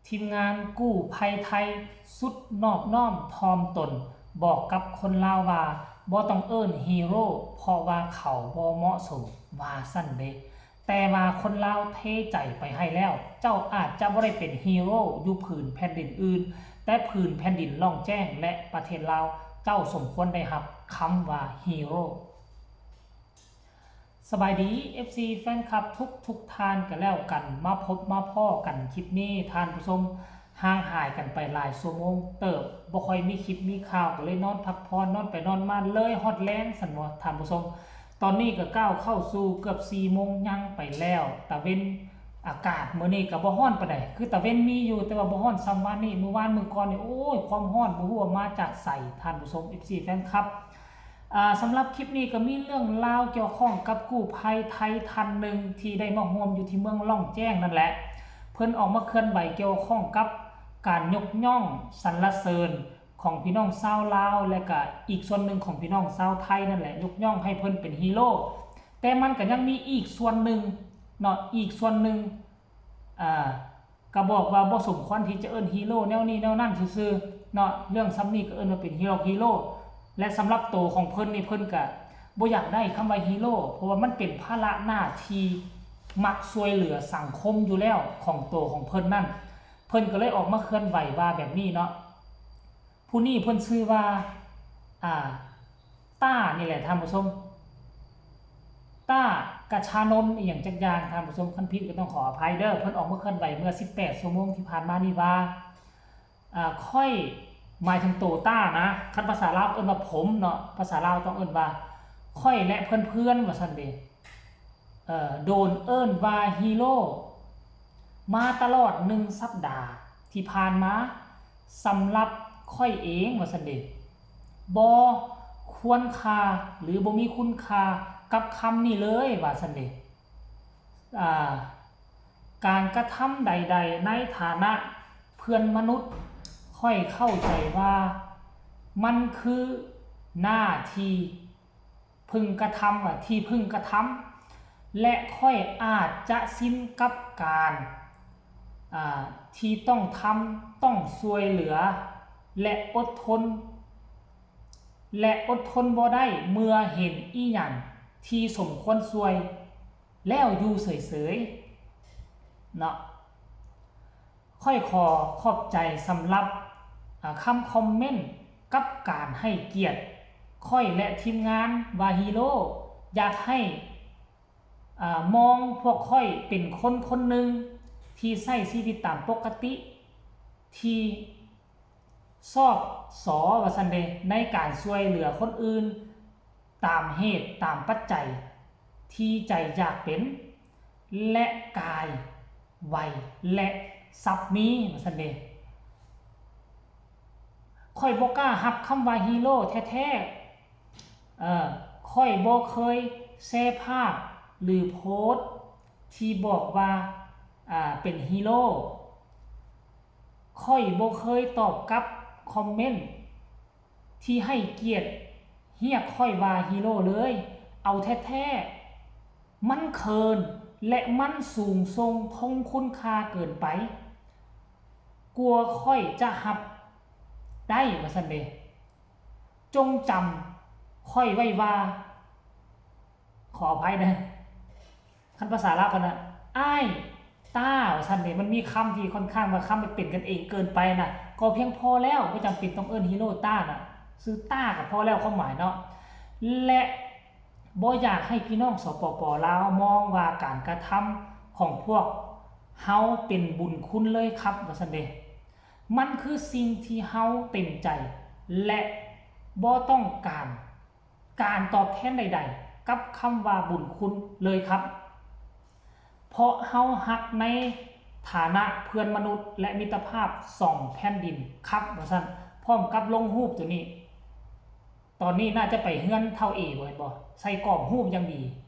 ທີມງານກູ້ໄພໄທສຸດນອບນ້ອມຖ່ອມຕົນ ບອກກັບຄົນລາວວ່າ ບໍ່ຕ້ອງເອີ້ນຮີໂຣ ເພາະວ່າເຂົາບໍ່ເໝາະສົມ ວ່າຊັ້ນເດ. ແຕ່ວ່າຄົນລາວເທໃຈໄປໃຫ້ແລ້ວ, ເຈົ້າອາດຈະບໍ່ໄດ້ເປັນຮີໂຣຢູ່ຜືນແຜ່ນດິນອື່ນ, ແຕ່ຜືນແຜ່ນດິນລ່ອງແຈ້ງ ແລະ ປະເທດລາວ, ເຈົ້າສົມຄວນໄດ້ຮັບຄຳວ່າຮີໂຣ. ສະບາຍດີ ເອັຟຊີ ແຟນຄລັບທຸກໆທ່ານກະແລ້ວກັນ, ມາພົບມາພໍ້ກັນຄລິບນີ້ ທ່ານຜູ້ຊົມ, ຫ່າງຫາຍກັນໄປຫຼາຍຊົ່ວໂມງເຕີບ, ບໍ່ຄ່ອຍມີຄລິບມີຂ່າວ, ກະເລີຍນອນພັກຜ່ອນ, ນອນໄປນອນມາເລີຍຮອດແລງຊັ້ນເນາະ ທ່ານຜູ້ຊົມ. ຕອນນີ້ກະກ້າວເຂົ້າສູ່ເກືອບສີ່ໂມງຍັງໄປແລ້ວ, ຕາເວັນ ອາກາດມື້ນີ້ກະບໍ່ຮ້ອນປານໃດ, ຄືຕາເວັນມີຢູ່ ແຕ່ວ່າບໍ່ຮ້ອນສ່ຳວານນີ້. ມື້ວານມື້ກ່ອນນີ້ ໂອ້ຍ ຄວາມຮ້ອນບໍ່ຮູ້ວ່າມາຈາກໃສ ທ່ານຜູ້ຊົມ ເອັຟຊີ ແຟນຄລັບ. ອາ ສຳລັບຄລິບນີ້ກະມີເລື່ອງລາວກ່ຽວຂ້ອງກັບກູ້ໄພໄທທ່ານໜຶ່ງທີ່ໄດ້ມາຮ່ວມຢູ່ທີ່ເມືອງລ່ອງແຈ້ງນັ້ນແຫຼະ. ເພິ່ນອອກມາເຄື່ອນໄຫວກ່ຽວຂ້ອງກັບການຍົກຍ້ອງສັນລະເສີນຂອງພີ່ນ້ອງຊາວລາວ ແລະກະອີກສ່ວນໜຶ່ງຂອງພີ່ນ້ອງຊາວໄທນັ້ນແຫຼະ, ຍົກຍ້ອງໃຫ້ເພິ່ນເປັນຮີໂຣ. ແຕ່ມັນກະຍັງມີອີກສ່ວນໜຶ່ງເນາະ, ອີກສ່ວນໜຶ່ງ ອາ ກະບອກວ່າບໍ່ສົມຄວນທີ່ຈະເອີ້ນຮີໂຣແນວນີ້ແນວນັ້ນຊື່ໆເນາະ, ເລື່ອງສ່ຳນີ້ກະເອີ້ນວ່າເປັນຮີໂຣ ຮີໂຣ ແລະ ສຳລັບໂຕຂອງເພິ່ນນີ້ ເພິ່ນກະບໍ່ຢາກໄດ້ຄຳວ່າຮີໂຣ ເພາະວ່າມັນເປັນພາລະໜ້າທີ່ມັກຊ່ວຍເຫຼືອສັງຄົມຢູ່ແລ້ວຂອງໂຕຂອງເພິ່ນນັ້ນ, ເພິ່ນກະເລີຍອອກມາເຄື່ອນໄຫວວ່າແບບນີ້ເນາະ. ຜູ້ນີ້ເພິ່ນຊື່ວ່າ ອາ ຕ້ານີ້ແຫຼະທ່ານຜູ້ຊົມ, ຕ້າ ກະຊານົນ ອີ່ຫຍັງຈັກຢ່າງ ທ່ານຜູ້ຊົມ, ຄັນຜິດກະຕ້ອງຂໍອະໄພເດີ. ເພິ່ນອອກມາເຄື່ອນໄຫວເມື່ອສິບແປດຊົ່ວໂມງທີ່ຜ່ານມານີ້ວ່າ ອາ ຂ້ອຍ ໝາຍເຖິງໂຕຕ້ານະ, ຄັນພາສາລາວເອີ້ນວ່າຜົມເນາະ, ພາສາລາວຕ້ອງເອີ້ນວ່າຂ້ອຍ ແລະ ເພື່ອນໆ ວ່າຊັ້ນເດ. ເອີ ໂດນເອີ້ນວ່າຮີໂຣມາຕະຫຼອດໜຶ່ງສັບດາທີ່ຜ່ານມາ, ສຳລັບຂ້ອຍເອງ ວ່າຊັ້ນເດ, ບໍ່ຄວນຄ່າ ຫຼື ບໍ່ມີຄຸນຄ່າກັບຄຳນີ້ເລີຍ ວ່າຊັ້ນເດ. ອາ ການກະທຳໃດໆໃນຖານະເພື່ອນມະນຸດ, ຂ້ອຍເຂົ້າໃຈວ່າມັນຄືໜ້າທີ່ ເພິ່ງກະທຳ ອາ ທີ່ເພິ່ງກະທຳ ແລະ ຂ້ອຍອາດຈະຊິນກັບການ ອາ ທີ່ຕ້ອງທຳ ຕ້ອງຊ່ວຍເຫຼືອ ແລະ ອົດທົນ ແລະ ອົດທົນບໍ່ໄດ້ເມື່ອເຫັນອີ່ຫຍັງທີ່ສົມຄວນຊ່ວຍ ແລ້ວຢູ່ເສີຍໆເນາະ. ຂ້ອຍຂໍຂອບໃຈສຳລັບ ອາ ຄຳຄອມເມັນກັບການໃຫ້ກຽດຂ້ອຍ ແລະ ທີມງານວ່າຮີໂຣ. ຢາກໃຫ້ ອາ ມອງພວກຂ້ອຍເປັນຄົນຄົນໜຶ່ງທີ່ໃຊ້ຊີວິດຕາມປົກກະຕິ ທີ່ຊອບສໍ ວ່າຊັ້ນເດ, ໃນການຊ່ວຍເຫຼືອຄົນອື່ນ ຕາມເຫດຕາມປັດໄຈທີ່ໃຈຢາກເປັນ ແລະ ກາຍໄວ ແລະ ຊັບມີ ວ່າຊັ້ນເດ. ຂ້ອຍບໍ່ກ້າຮັບຄຳວ່າຮີໂຣແທ້ໆ. ເອີ ຂ້ອຍບໍ່ເຄີຍແຊພາບ ຫຼື ໂພສທີ່ບອກວ່າ ອາ ເປັນຮີໂຣ. ຂ້ອຍບໍ່ເຄີຍຕອບກັບຄອມເມັນ ທີ່ໃຫ້ກຽດຮຽກຂ້ອຍວ່າຮີໂຣເລີຍ. ເອົາແທ້ໆ ມັນເຂີນ ແລະ ມັນສູງສົ່ງທົງຄຸນຄ່າເກີນໄປກວ່າຂ້ອຍຈະຮັບໄດ້ ວ່າຊັ້ນເດ. ຈົ່ງຈຳຂ້ອຍໄວ້ວ່າ ຂໍອະໄພເດີ ຄັນພາສາລາວກໍນະ ອ້າຍ ຕ້າ ວ່າຊັ້ນເດ. ມັນມີຄຳທີ່ຄ່ອນຂ້າງວ່າຄຳມັນເປັນກັນເອງເກີນໄປນະ, ກໍພຽງພໍແລ້ວ, ບໍ່ຈຳເປັນຕ້ອງເອີ້ນຮີໂຣຕ້ານະ, ຊື່ຕ້າກໍພໍແລ້ວຄວາມໝາຍເນາະ. ແລະ ບໍ່ຢາກໃຫ້ພີ່ນ້ອງ ສປປ ລາວ ມອງວ່າການກະທຳຂອງພວກເຮົາເປັນບຸນຄຸນເລີຍຄັບ ວ່າຊັ້ນເດ. ມັນຄືສິ່ງທີ່ເຮົາເຕັມໃຈ ແລະ ບໍ່ຕ້ອງການ ການຕອບແທນໃດໆກັບຄຳວ່າບຸນຄຸນເລີຍຄັບ, ເພາະເຮົາຮັກໃນຖານະເພື່ອນມະນຸດ ແລະ ມິດຕະພາບສອງແຜ່ນດິນຄັບ ວ່າຊັ້ນ, ພ້ອມກັບລົງຮູບໂຕນີ້. ຕອນນີ້ໜ້າຈະໄປເຮືອນທ້າວເອບໍ່ ເຫັນບໍ່? ໃສ່ກອບຮູບຢ່າງດີ,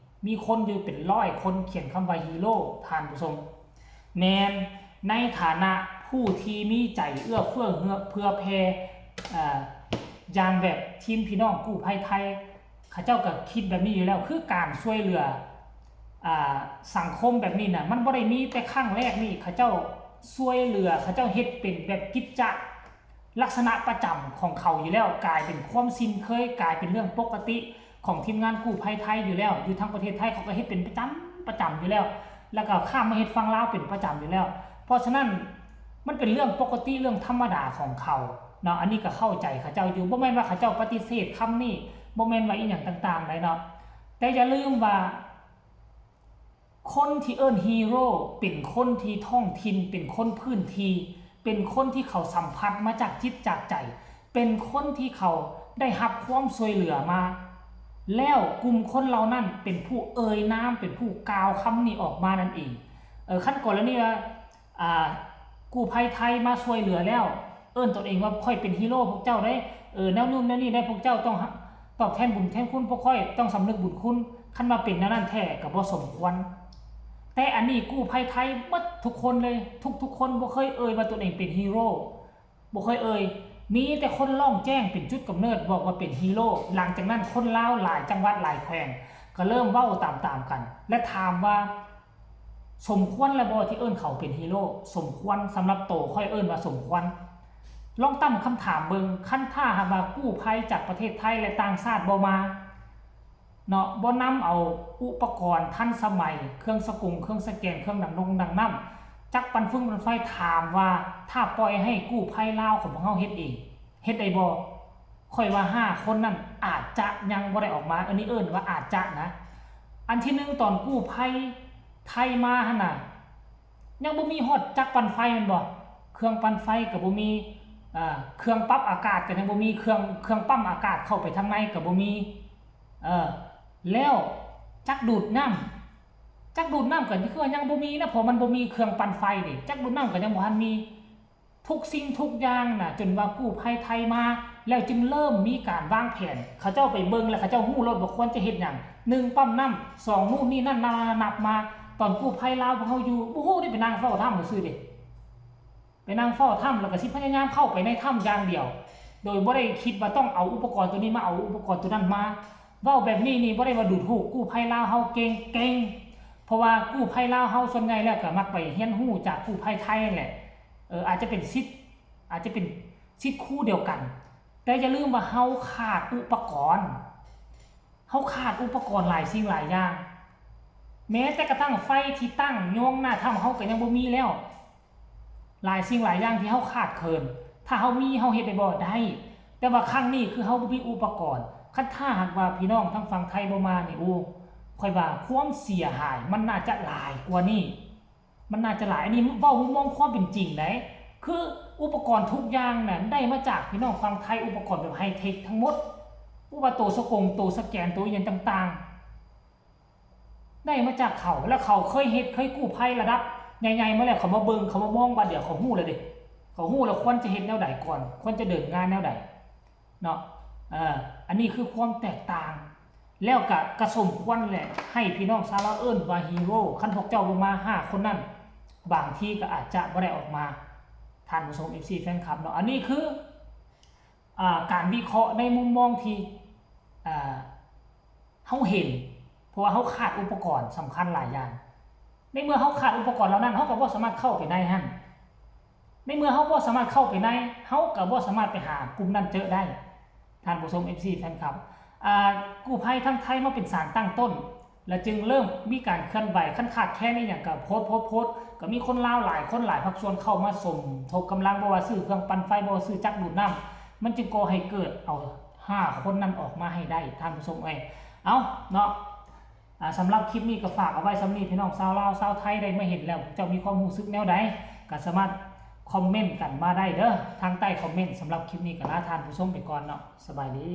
ມີຄົນຢູ່ເປັນຮ້ອຍຄົນຂຽນຄຳວ່າ Hero ທ່ານຜູ້ຊົມ. ແມ່ນ ໃນຖານະຜູ້ທີ່ມີໃຈເອື້ອເຟື້ອເຮືອ ເພື່ອແຜ່ ເອີ ຢ່າງແບບທີມພີ່ນ້ອງກູ້ໄພໄທ ເຂົາເຈົ້າກໍຄິດແບບນີ້ຢູ່ແລ້ວ, ຄືການຊ່ວຍເຫຼືອ ອາ ສັງຄົມແບບນີ້ນະ ມັນບໍ່ໄດ້ມີແຕ່ຄັ້ງແລກນີ້, ເຂົາເຈົ້າ ຊ່ວຍເຫຼືອ ເຂົາເຈົ້າເຮັດເປັນແບບກິດຈະລັກສະນະປະຈຳຂອງເຂົາຢູ່ແລ້ວ, ກາຍເປັນຄວາມຊິນເຄີຍ, ກາຍເປັນເລື່ອງປົກກະຕິຂອງທີມງານກູ້ໄພໄທຢູ່ແລ້ວ, ຢູ່ທາງປະເທດໄທເຂົາກໍເຮັດເປັນປະຈຳ, ປະຈຳຢູ່ແລ້ວ, ແລ້ວກໍຂ້າມມາເຮັດຝັ່ງລາວເປັນປະຈຳຢູ່ແລ້ວ. ເພາະສະນັ້ນ ມັນເປັນເລື່ອງປົກກະຕິ, ເລື່ອງທຳມະດາຂອງເຂົາເນາະ, ອັນນີ້ກໍເຂົ້າໃຈເຂົາເຈົ້າຢູ່, ບໍ່ແມ່ນວ່າເຂົາເຈົ້າປະຕິເສດຄຳນີ້, ບໍ່ແມ່ນວ່າອີ່ຫຍັງຕ່າງໆໃດເນາະ. ແຕ່ຢ່າລືມວ່າ ຄົນທີ່ເອີ້ນ hero ເປັນຄົນທີ່ທ້ອງຖິ່ນ, ເປັນຄົນພື້ນທີ່, ເປັນຄົນທີ່ເຂົາສຳຜັດມາຈາກຈິດຈາກໃຈ, ເປັນຄົນທີ່ເຂົາໄດ້ຮັບຄວາມຊ່ວຍເຫຼືອມາ, ແລ້ວກຸ່ມຄົນເຫຼົ່ານັ້ນເປັນຜູ້ເອີ່ຍນາມ, ເປັນຜູ້ກ່າວຄຳນີ້ອອກມານັ້ນເອງ. ເອີ ຄັນກໍລະນີວ່າ ອ່າ ກູ້ໄພໄທມາຊ່ວຍເຫຼືອແລ້ວ ເອີ້ນຕົນເອງວ່າ ຂ້ອຍເປັນ hero ພວກເຈົ້າເດ້, ເອີ ແນວນັ້ນແນວນີ້ເດ້, ພວກເຈົ້າຕ້ອງຕອບແທນບຸນແທນຄຸນພວກຂ້ອຍ, ຕ້ອງສຳນຶກບຸນຄຸນ. ຄັນວ່າເປັນແນວນັ້ນແທ້ກໍບໍ່ສົມຄວນ. ແຕ່ອັນນີ້ກູ້ໄພໄທໝົດທຸກຄົນເລີຍ, ທຸກໆຄົນບໍ່ເຄີຍເອີ່ຍວ່າຕົນເອງເປັນ hero, ບໍ່ເຄີຍເອີ່ຍ. ມີແຕ່ຄົນຮ້ອງແຈ້ງເປັນຈຸດກຳເນີດ ບອກວ່າເປັນ hero. ຫຼັງຈາກນັ້ນຄົນລາວຫຼາຍຈັງຫວັດຫຼາຍແຂວງກໍເລີ່ມເວົ້າຕາມໆກັນ ແລະ ຖາມວ່າ ສົມຄວນແລ້ວບໍ່ທີ່ເອີ້ນເຂົາເປັນ hero? ສົມຄວນ, ສຳລັບໂຕຂ້ອຍເອີ້ນວ່າສົມຄວນ. ລອງຕັ້ງຄຳຖາມເບິ່ງ, ຄັນຖ້າຫາກວ່າກູ້ໄພຈາກປະເທດໄທ ແລະ ຕ່າງຊາດບໍ່ມາເນາະ, ບໍ່ນຳເອົາອຸປະກອນທັນສະໄໝ, ເຄື່ອງສະກົງ, ເຄື່ອງສະແກນ, ເຄື່ອງດັງດົງດັງນ້ຳ, ຈັກປັ່ນຟຶ້ງປັ່ນໄຟ, ຖາມວ່າຖ້າປ່ອຍໃຫ້ກູ້ໄພລາວຂອງພວກເຮົາເຮັດເອງ ເຮັດໄດ້ບໍ່? ຂ້ອຍວ່າຫ້າຄົນນັ້ນອາດຈະຍັງບໍ່ໄດ້ອອກມາ, ອັນນີ້ເອີ້ນວ່າອາດຈະນະ. ອັນທີໜຶ່ງ ຕອນກູ້ໄພໄທມາຫັ້ນນະ ຍັງບໍ່ມີຮອດຈັກປັ່ນໄຟແມ່ນບໍ່? ເຄື່ອງປັ່ນໄຟກໍບໍ່ມີ, ເອີ ເຄື່ອງປັບອາກາດກໍຍັງບໍ່ມີ, ເຄື່ອງ, ເຄື່ອງປ້ຳອາກາດເຂົ້າໄປທາງໃນກໍບໍ່ມີ, ເອີ ແລ້ວຈັກດູດນ້ຳ, ຈັກດູດນ້ຳກໍຄືວ່າຍັງບໍ່ມີນະ, ເພາະມັນບໍ່ມີເຄື່ອງປັ່ນໄຟເດ້, ຈັກດູດນ້ຳກໍຍັງບໍ່ທັນມີ. ທຸກສິ່ງທຸກຢ່າງນະ ຈົນວ່າກູ້ໄພໄທມາ ແລ້ວຈຶ່ງເລີ່ມມີການວາງແຜນ. ເຂົາເຈົ້າໄປເບິ່ງແລ້ວ ເຂົາເຈົ້າຮູ້ໂລດວ່າຄວນຈະເຮັດຫຍັງ. ໜຶ່ງ ປ້ຳນ້ຳ, ສອງ ນູ້ນນີ້ນັ້ນ ນັບມາ. ຕອນກູ້ໄພລາວພວກເຮົາຢູ່ ບໍ່ຮູ້ເດ້, ໄປນັ່ງເຝົ້າຖ້ຳຊື່ໆເດ້, ໄປນັ່ງເຝົ້າຖ້ຳ ແລ້ວກໍຊິພະຍາຍາມເຂົ້າໄປໃນຖ້ຳຢ່າງດຽວ ໂດຍບໍ່ໄດ້ຄິດວ່າຕ້ອງເອົາອຸປະກອນໂຕນີ້ມາ, ເອົາອຸປະກອນໂຕນັ້ນມາ. ເວົ້າແບບນີ້ນີ້ບໍ່ໄດ້ວ່າດູຖູກ, ກູ້ໄພລາວເຮົາເກັ່ງ, ເກັ່ງ. ເພາະວ່າກູ້ໄພລາວເຮົາສ່ວນໃຫຍ່ແລ້ວກໍມັກໄປຮຽນຮູ້ຈາກກູ້ໄພໄທນັ້ນແຫຼະ. ເອີ ອາດຈະເປັນສິດ, ອາດຈະເປັນສິດຄູດຽວກັນ, ແຕ່ຢ່າລືມວ່າເຮົາຂາດອຸປະກອນ, ເຮົາຂາດອຸປະກອນຫຼາຍສິ່ງຫຼາຍຢ່າງ. ແມ້ແຕ່ກະທັ້ງໄຟທີ່ຕັ້ງໂຍງໜ້າຖ້ຳເຮົາກໍຍັງບໍ່ມີແລ້ວ. ຫຼາຍສິ່ງຫຼາຍຢ່າງທີ່ເຮົາຂາດເຂີນ, ຖ້າເຮົາມີ ເຮົາເຮັດໄດ້ບໍ່? ໄດ້. ແຕ່ວ່າຄັ້ງນີ້ຄືເຮົາບໍ່ມີອຸປະກອນ. ຄັນຖ້າຫາກວ່າພີ່ນ້ອງທາງຝັ່ງໄທບໍ່ມານີ້, ໂອ້, ຂ້ອຍວ່າຄວາມເສຍຫາຍມັນໜ້າຈະຫຼາຍກວ່ານີ້, ມັນໜ້າຈະຫຼາຍ. ອັນນີ້ເວົ້າມຸມມອງຄວາມເປັນຈິງໃດ໋, ຄືອຸປະກອນທຸກຢ່າງນັ້ນໄດ້ມາຈາກພີ່ນ້ອງຝັ່ງໄທ, ອຸປະກອນແບບໄຮເທັກທັງໝົດ, ບໍ່ວ່າໂຕສະກົງ, ໂຕສະແກນ, ໂຕອີ່ຫຍັງຕ່າງໆ. ໄດ້ມາຈາກເຂົາ ແລ້ວເຂົາເຄີຍເຮັດ, ເຄີຍກູ້ໄພລະດັບໃຫຍ່ໆມາແລ້ວ, ເຂົາມາເບິ່ງ, ເຂົາມາມອງ, ບາດດຽວເຂົາຮູ້ແລ້ວເດ້, ເຂົາຮູ້ແລ້ວຄວນຈະເຮັດແນວໃດກ່ອນ, ຄວນຈະເດີນງານແນວໃດເນາະ. ເອີ ອັນນີ້ຄືຄວາມແຕກຕ່າງ. ແລ້ວກະ ກະສົມຄວນແຫຼະ ໃຫ້ພີ່ນ້ອງຊາວລາວເອີ້ນວ່າ hero. ຄັນພວກເຈົ້າບໍ່ມາ ຫ້າຄົນນັ້ນ ບາງທີກໍອາດຈະບໍ່ໄດ້ອອກມາ, ທ່ານຜູ້ຊົມ ເອັຟຊີ ແຟນຄລັບເນາະ. ອັນນີ້ຄື ອ່າ ການວິເຄາະໃນມຸມມອງທີ່ ອ່າ ເຮົາເຫັນ, ເພາະວ່າເຮົາຂາດອຸປະກອນສຳຄັນຫຼາຍຢ່າງ. ໃນເມື່ອເຮົາຂາດອຸປະກອນເຫຼົ່ານັ້ນ, ເຮົາກໍບໍ່ສາມາດເຂົ້າໄປໃນຫັ້ນ. ໃນເມື່ອເຮົາບໍ່ສາມາດເຂົ້າໄປໃນ, ເຮົາກໍບໍ່ສາມາດໄປຫາກຸ່ມນັ້ນເຈີໄດ້. ທ່ານຜູ້ຊົມ ເອັຟຊີ ແຟນຄລັບ, ອ່າ ກູ້ໄພທາງໄທມາເປັນສານຕັ້ງຕົ້ນ ແລ້ວຈຶ່ງເລີ່ມມີການເຄື່ອນໄຫວ, ຄັນຂາດແຄນອີ່ຫຍັງກໍໂພສ, ໂພສ, ໂພສ, ກໍມີຄົນລາວຫຼາຍຄົນ ຫຼາຍພາກສ່ວນເຂົ້າມາສົມທົບກຳລັງ, ບໍ່ວ່າຊື້ເຄື່ອງປັ່ນໄຟ, ບໍ່ວ່າຊື້ຈັກດູດນ້ຳ, ມັນຈຶ່ງກໍ່ໃຫ້ເກີດເອົາຫ້າຄົນນັ້ນອອກມາໃຫ້ໄດ້, ທ່ານຜູ້ຊົມເອີຍ. ເອົາເນາະ, ອ່າ ສຳລັບຄລິບນີ້ກໍຝາກເອົາໄວ້ສ່ຳນີ້, ພີ່ນ້ອງຊາວລາວ ຊາວໄທໄດ້ມາເຫັນແລ້ວ ເຈົ້າມີຄວາມຮູ້ສຶກແນວໃດ ກໍສາມາດຄອມເມັນກັນມາໄດ້ເດີ ທາງໃຕ້ຄອມເມັນ. ສຳລັບຄລິບນີ້ກໍລາທ່ານຜູ້ຊົມໄປກ່ອນເນາະ, ສະບາຍດີ.